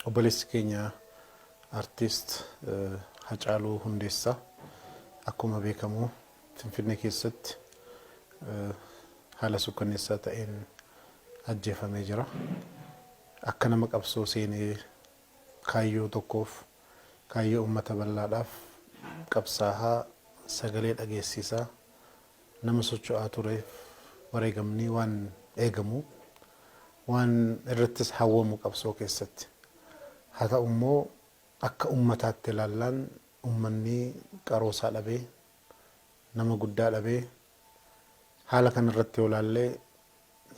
Obboleessi keenya Artiist Hacaaluu Hundeessaa akkuma beekamu Finfinnee keessatti haala sukkanneessaa ta'een ajjeefamee jira. Akka nama qabsoo seenee kaayyoo tokkoof, kaayyoo uummata bal'aadhaaf qabsaahaa, sagalee dhageessisaa nama socho'aa tureef wareegamni waan eegamu, waan irrattis hawwamu qabsoo keessatti. Haa ta'u immoo akka uummataatti ilaallaan uummanni qaroo isaa dhabee, nama guddaa dhabee haala kana irratti yoo ilaalle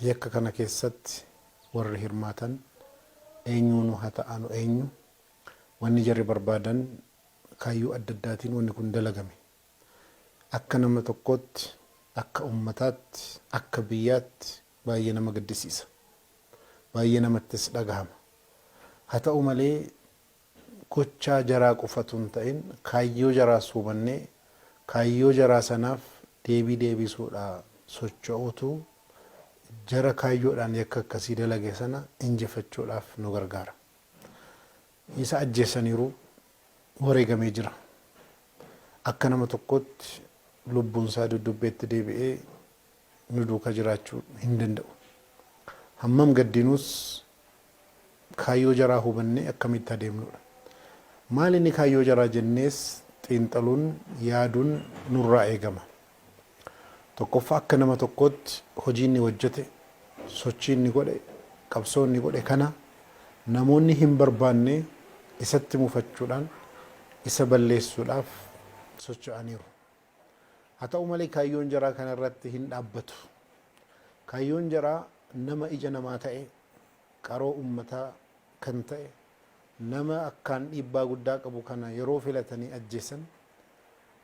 yakka kana keessatti warri hirmaatan eenyuunuu haa ta'anu eenyu wanni jarri barbaadan kaayyoo adda addaatiin wanni kun dalagame. Akka nama tokkootti, akka uummataatti, akka biyyaatti baay'ee nama gaddisiisa. Baay'ee namattis dhagahama. Haa ta'u malee gochaa jaraa qofa utuu hin ta'in kaayyoo jaraas hubannee kaayyoo jaraa sanaaf deebii deebisuudhaa socho'uutu jara kaayyoodhaan yakka akkasii dalage sana injifachuudhaaf nu gargaara. Isa ajjeesaniiru, wareegamee jira. Akka nama tokkootti lubbuun isaa duddubbeetti deebi'ee nu duuka jiraachuu hin danda'u. Hammam gaddinuus kaayyoo jaraa hubannee akkamitti adeemnudha. Maal inni kaayyoo jaraa jennees xiinxaluun, yaaduun nurraa eegama. Tokkoffaa akka nama tokkootti hojii inni hojjete, sochii inni godhe, qabsoo inni godhe kana namoonni hin barbaanne isatti mufachuudhaan isa balleessuudhaaf socho'aniiru. Haa ta'u malee kaayyoon jaraa kana irratti hin dhaabbatu. Kaayyoon jaraa nama ija namaa ta'e, qaroo uummataa kan ta'e, nama akkaan dhiibbaa guddaa qabu kana yeroo filatanii ajjeesan,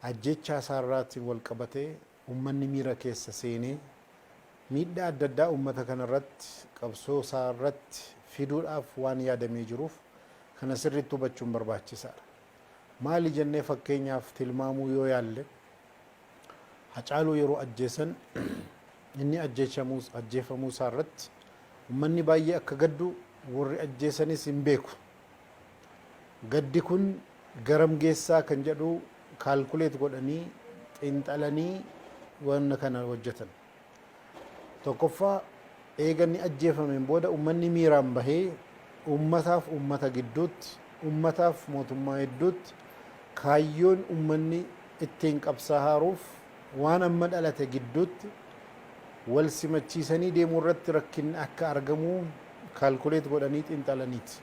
ajjeechaa isaarraatiin wal qabatee uummanni miira keessa seenee miidhaa adda addaa uummata kana irratti, qabsoo isaa irratti fiduudhaaf waan yaadamee jiruuf kana sirriitti hubachuun barbaachisaadha. Maali jennee fakkeenyaaf tilmaamuu yoo yaalle, Hacaaluu yeroo ajjeesan inni ajjeefamuu isaa irratti uummanni baay'ee akka gaddu warri ajjeesanis hin beeku. Gaddi kun garam geessaa kan jedhu kaalkuleet godhanii xiinxalanii wanna kana hojjetan. Tokkoffaa eega inni ajjeefameen booda uummanni miiraan bahee uummataaf uummata gidduutti, uummataaf mootummaa gidduutti kaayyoon uummanni ittiin qabsaa'aaruuf waan amma dhalate gidduutti wal simachiisanii deemuu irratti rakkinni akka argamu kaalkuleet godhanii xiinxalaniiti.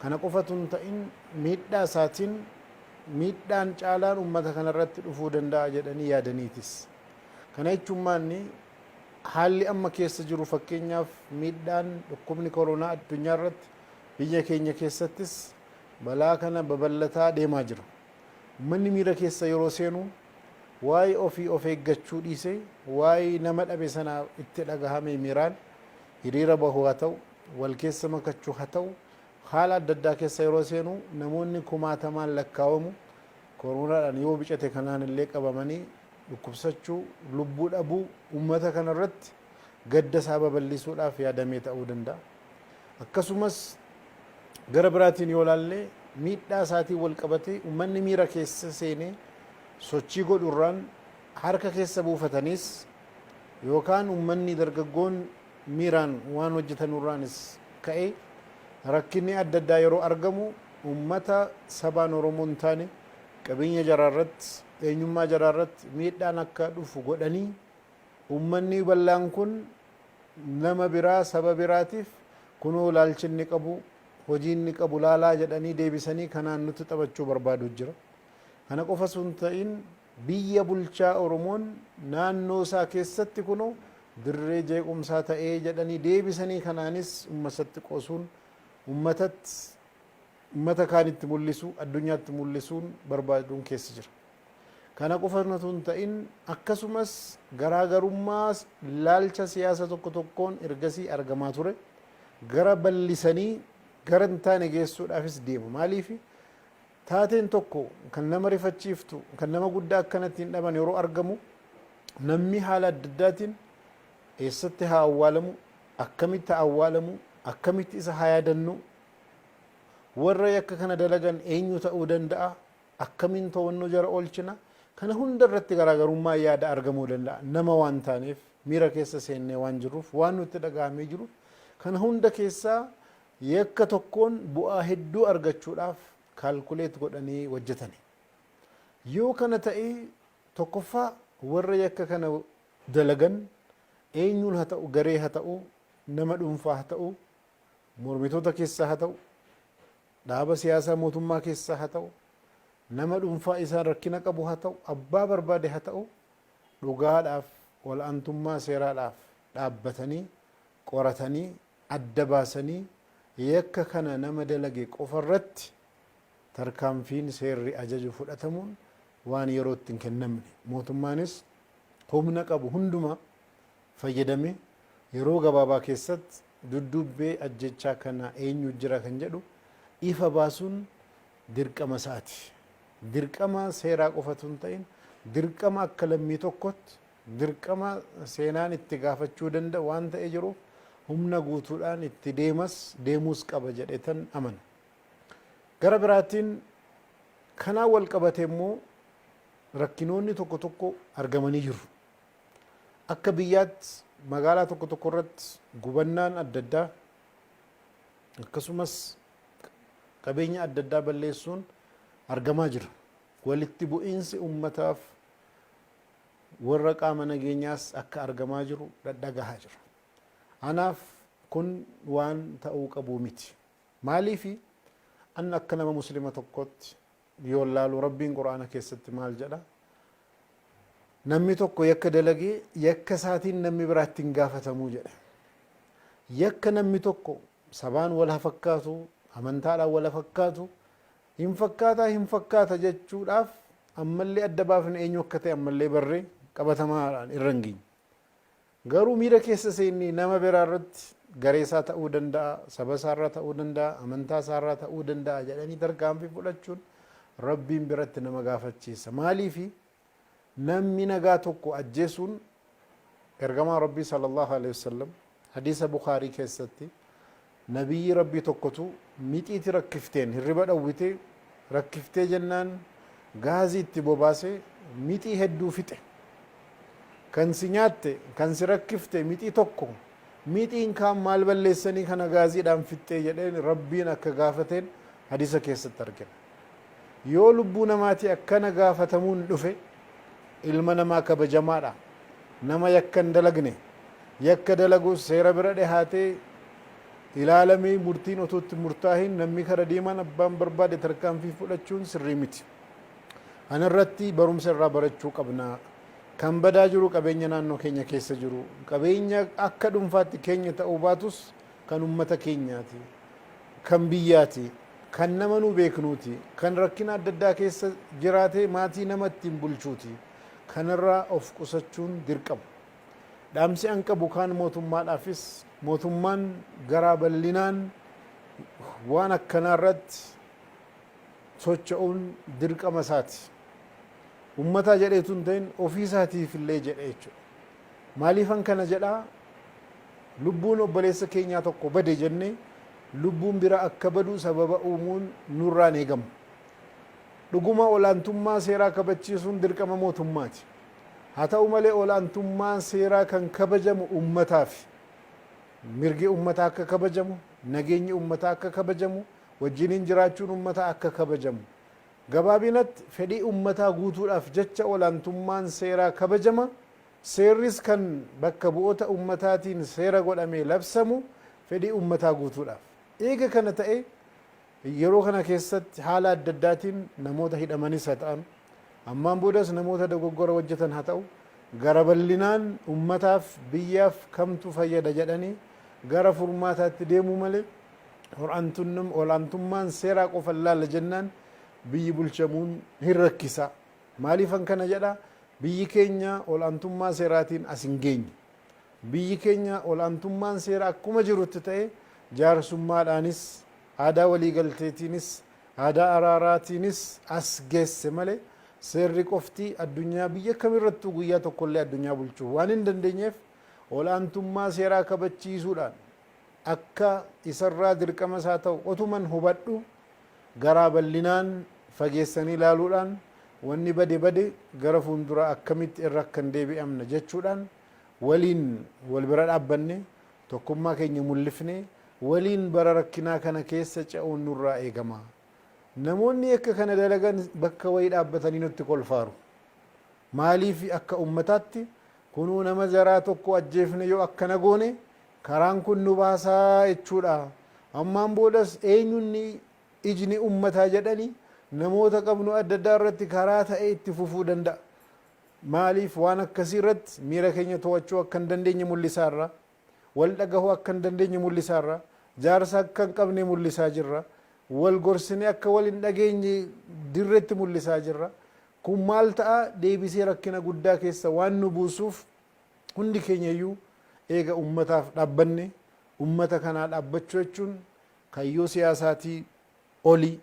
Kana qofatu hin ta'in miidhaa isaatiin miidhaan caalaan uummata kanarratti dhufuu danda'a jedhanii yaadaniitis. Kana jechuun maanni haalli amma keessa jiru fakkeenyaaf miidhaan dhukkubni koronaa addunyaa irratti biyya keenya keessattis balaa kana babal'ataa deemaa jira. Uummanni miira keessa yeroo seenu waa'ee ofii of eeggachuu dhiisee waa'ee nama dhabe sana itti dhagahame miiraan hiriira bahuu haa ta'u, wal keessa makachuu haa ta'u, haala adda addaa keessa yeroo seenu namoonni kumaatamaan lakkaawamu koronaadhaan yoo bicate kanaan illee qabamanii dhukkubsachuu, lubbuu dhabuu uummata kana irratti gadda isaa babal'isuudhaaf yaadamee ta'uu danda'a. Akkasumas gara biraatiin yoo ilaalle miidhaa isaatiin wal qabatee uummanni miira keessa seenee sochii godhurraan harka keessa buufataniis yookaan uummanni dargaggoon miiraan waan hojjetanurraanis ka'ee rakkinni adda addaa yeroo argamu uummata sabaan Oromoo hin taane qabeenya jaraa irratti, eenyummaa jaraa irratti miidhaan akka dhufu godhanii uummanni bal'aan kun nama biraa saba biraatiif kunoo ilaalchi inni qabu, hojii inni qabu laalaa jedhanii deebisanii kanaan nutti taphachuu barbaadu jira. Kana qofa osoo hin ta'in biyya bulchaa Oromoon naannoo isaa keessatti kunoo dirree jeequmsaa ta'ee jedhanii deebisanii kanaanis uummatatti qoosuun uummatatti uummata kaanitti mul'isuu addunyaatti mul'isuun barbaaduun keessa jira. Kana qofa osoo hin ta'in akkasumas garaagarummaa ilaalcha siyaasa tokko tokkoon ergasii argamaa ture gara bal'isanii gara hin taane geessuudhaafis deemu. Maaliif taateen tokko kan nama rifachiiftu kan nama guddaa akkanatti hin dhaban yeroo argamu namni haala adda addaatiin eessatti haa awwaalamu, akkamitti haa awwaalamu, akkamitti isa haa yaadannu. Warra yakka kana dalagan eenyu ta'uu danda'a? Akkamiin to'annoo jara oolchina? Kana hunda irratti garaagarummaa yaada argamuu danda'a. Nama waan taaneef, miira keessa seennee waan jirruuf, waan nutti dhaga'amee jiruuf, kana hunda keessaa yakka tokkoon bu'aa hedduu argachuudhaaf calculate godhanii hojjetani. Yoo kana ta'e, tokkoffaa warra yakka kana dalagan eenyuun haa ta'u, garee haa ta'u, nama dhuunfaa haa ta'u, mormitoota keessaa haa ta'u, dhaaba siyaasaa mootummaa keessaa haa ta'u, nama dhuunfaa isaan rakkina qabu haa ta'u, abbaa barbaade haa ta'u, dhugaadhaaf, ol'aantummaa seeraadhaaf dhaabbatanii, qoratanii, adda baasanii yakka kana nama dalage qofarratti tarkaanfiin seerri ajaju fudhatamuun waan yerootti hin kennamne. Mootummaanis humna qabu hundumaa fayyadamee yeroo gabaabaa keessatti dudduubbee ajjechaa kana eenyu jira kan jedhu ifa baasuun dirqama isaati. Dirqama seeraa qofatu hin ta'in, dirqama akka lammii tokkotti, dirqama seenaan itti gaafachuu danda'u waan ta'ee jiruuf, humna guutuudhaan itti deemas deemuus qaba jedhetan amana. Gara biraatiin, kanaan wal qabate immoo rakkinoonni tokko tokko argamanii jiru. Akka biyyaatti magaalaa tokko tokko irratti gubannaan adda addaa, akkasumas qabeenya adda addaa balleessuun argamaa jira. Walitti bu'iinsi uummataaf warra qaama nageenyaas akka argamaa jiru dhadhagahaa jira. Anaaf kun waan ta'uu qabu miti. Maaliifi? An akka nama Muslima tokkotti yoo laalu, Rabbiin Qur'aana keessatti maal jedha? Namni tokko yakka dalagee yakka isaatiin namni biraatti hin gaafatamuu jedhe. Yakka namni tokko sabaan wal haa fakkaatu, amantaadhaan wal haa fakkaatu, hin fakkaataa hin fakkaata jechuudhaaf ammallee adda baafne eenyu akka ta'e ammallee barree qabatamaadhaan irra hin geenye. Garuu miira keessa seennee nama biraa irratti garee isaa ta'uu danda'a, saba isaarraa ta'uu danda'a, amantaa isaarraa ta'uu danda'a jedhanii tarkaanfii fudhachuun Rabbiin biratti nama gaafachiisa. Maaliifi? Namni nagaa tokko ajjeesuun, ergamaa Rabbii sallallahu alaihi wasallam hadiisa Bukaarii keessatti, nabiyyi Rabbii tokkotu mixiiti rakkifteen hirriba dhowwitee rakkiftee jennaan gaazii itti bobaasee mixii hedduu fixe. Kan si nyaatte, kan si rakkifte mixii tokko, mixiin kaan maal balleessanii kana gaaziidhaan fixxee jedheen Rabbiin akka gaafateen hadiisa keessatti argina. Yoo lubbuu namaatii akkana gaafatamuun dhufe, ilma namaa kabajamaadha. Nama yakka hin dalagne, yakka dalagus seera bira dhihaatee ilaalamee murtiin otoo itti murtaahin namni kara deemaan abbaan barbaade tarkaanfii fudhachuun sirrii miti. Kana irratti barumsa irraa barachuu qabna. Kan badaa jiru qabeenya naannoo keenya keessa jiru. Qabeenya akka dhuunfaatti keenya ta'uu baatus kan ummata keenyaati. Kan biyyaati. Kan nama nu beeknuuti. Kan rakkina adda addaa keessa jiraatee maatii nama ittiin bulchuuti. Kanarraa of qusachuun dirqama. Dhaamsi an qabu kaan mootummaadhaafis, mootummaan garaa bal'inaan waan akkanaa irratti socho'uun dirqama isaati. Uummataa jedheetu hin ta'in, ofii isaatiif illee jedhe jechuudha. Maaliifan kana jedhaa? Lubbuun obboleessa keenyaa tokko bade jennee lubbuun bira akka badu sababa uumuun nurraan eegamu. Dhuguma olaantummaa seeraa kabachiisuun dirqama mootummaati. Haa ta'u malee, olaantummaan seeraa kan kabajamu uummataafi. Mirgi uummataa akka kabajamu, nageenyi uummataa akka kabajamu, wajjiniin jiraachuun uummataa akka kabajamu. Gabaabinatti, fedhii uummataa guutuudhaaf jecha olaantummaan seeraa kabajama. Seerris kan bakka bu'oota uummataatiin seera godhamee labsamu fedhii uummataa guutuudhaaf. Eega kana ta'e, yeroo kana keessatti haala adda addaatiin namoota hidhamanis haa ta'an, ammaan boodas namoota dogoggora hojjetan haa ta'u, gara bal'inaan uummataaf biyyaaf kamtu fayyada jedhanii gara furmaataatti deemuu malee, olaantummaan seeraa qofa laalla jennaan biyyi bulchamuun hin rakkisa. Maaliifan kana jedha? Biyyi keenya olaantummaa seeraatiin as hin geenye. Biyyi keenya olaantummaan seeraa akkuma jirutti ta'e, jaarsummaadhaanis, aadaa waliigalteetiinis, aadaa araaraatiinis as geesse malee, seerri qofti addunyaa biyya kamirrattuu guyyaa tokkollee addunyaa bulchuu waan hin dandeenyeef, olaantummaa seeraa kabachiisuudhaan akka isarraa dirqama isaa ta'u otuman hubadhu. Garaa bal'inaan fageessanii ilaaluudhaan, wanni bade bade, gara fuulduraa akkamitti irra akka hin deebi'amne jechuudhaan waliin wal bira dhaabbanne, tokkummaa keenya mul'ifne, waliin bara rakkinaa kana keessa ce'uun nurraa eegama. Namoonni yakka kana dalagan bakka wayii dhaabbatanii nutti kolfaaru. Maaliif akka ummataatti kunuu nama jaraa tokko ajjeefne yoo akkana goone karaan kun nu baasaa jechuudha. Ammaan boodas eenyunni ijni ummataa jedhani namoota qabnu adda addaa irratti karaa ta'e itti fufuu danda'a. Maaliif waan akkasii irratti miira keenya to'achuu akka hin dandeenye mul'isaarra. Wal dhagahuu akka hin dandeenye mul'isaarra. Jaarsa akka hin qabne mul'isaa jirra. Wal gorsinee akka wal hin dhageenye dirretti mul'isaa jirra. Kun maal ta'a? Deebisee rakkina guddaa keessa waan nu buusuuf, hundi keenya iyyuu eega ummataaf dhaabbanne, ummata kanaa dhaabbachuu jechuun kayyoo siyaasaatii oli.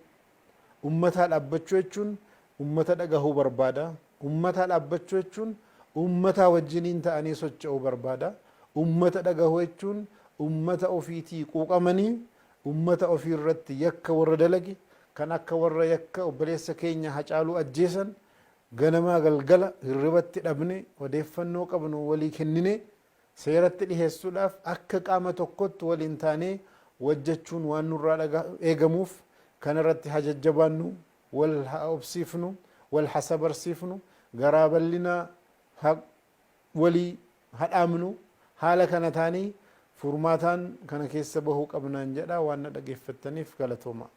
Ummataa dhaabbachuu jechuun ummata dhagahuu barbaada. Ummataa dhaabbachuu jechuun ummataa wajjiniin ta'anii socho'uu barbaada. Ummata dhagahuu jechuun ummata ofiitii quuqamanii, ummata ofii irratti yakka warra dalage, kan akka warra yakka obboleessa keenya Hacaaluu ajjeesan, ganamaa galgala hirribatti dhabne, odeeffannoo qabnu walii kenninee seeratti dhiheessuudhaaf akka qaama tokkotti waliin taanee wajjachuun waan nurraa eegamuuf, kanarratti haa jajjabaannu, wal haa obsiifnu, wal haa sabarsiifnu, garaa bal'inaa haa walii haa dhaamnu. Haala kana taanii furmaataan kana keessa bahuu qabnaan jedha. Waan na dhageeffattaniif galatooma.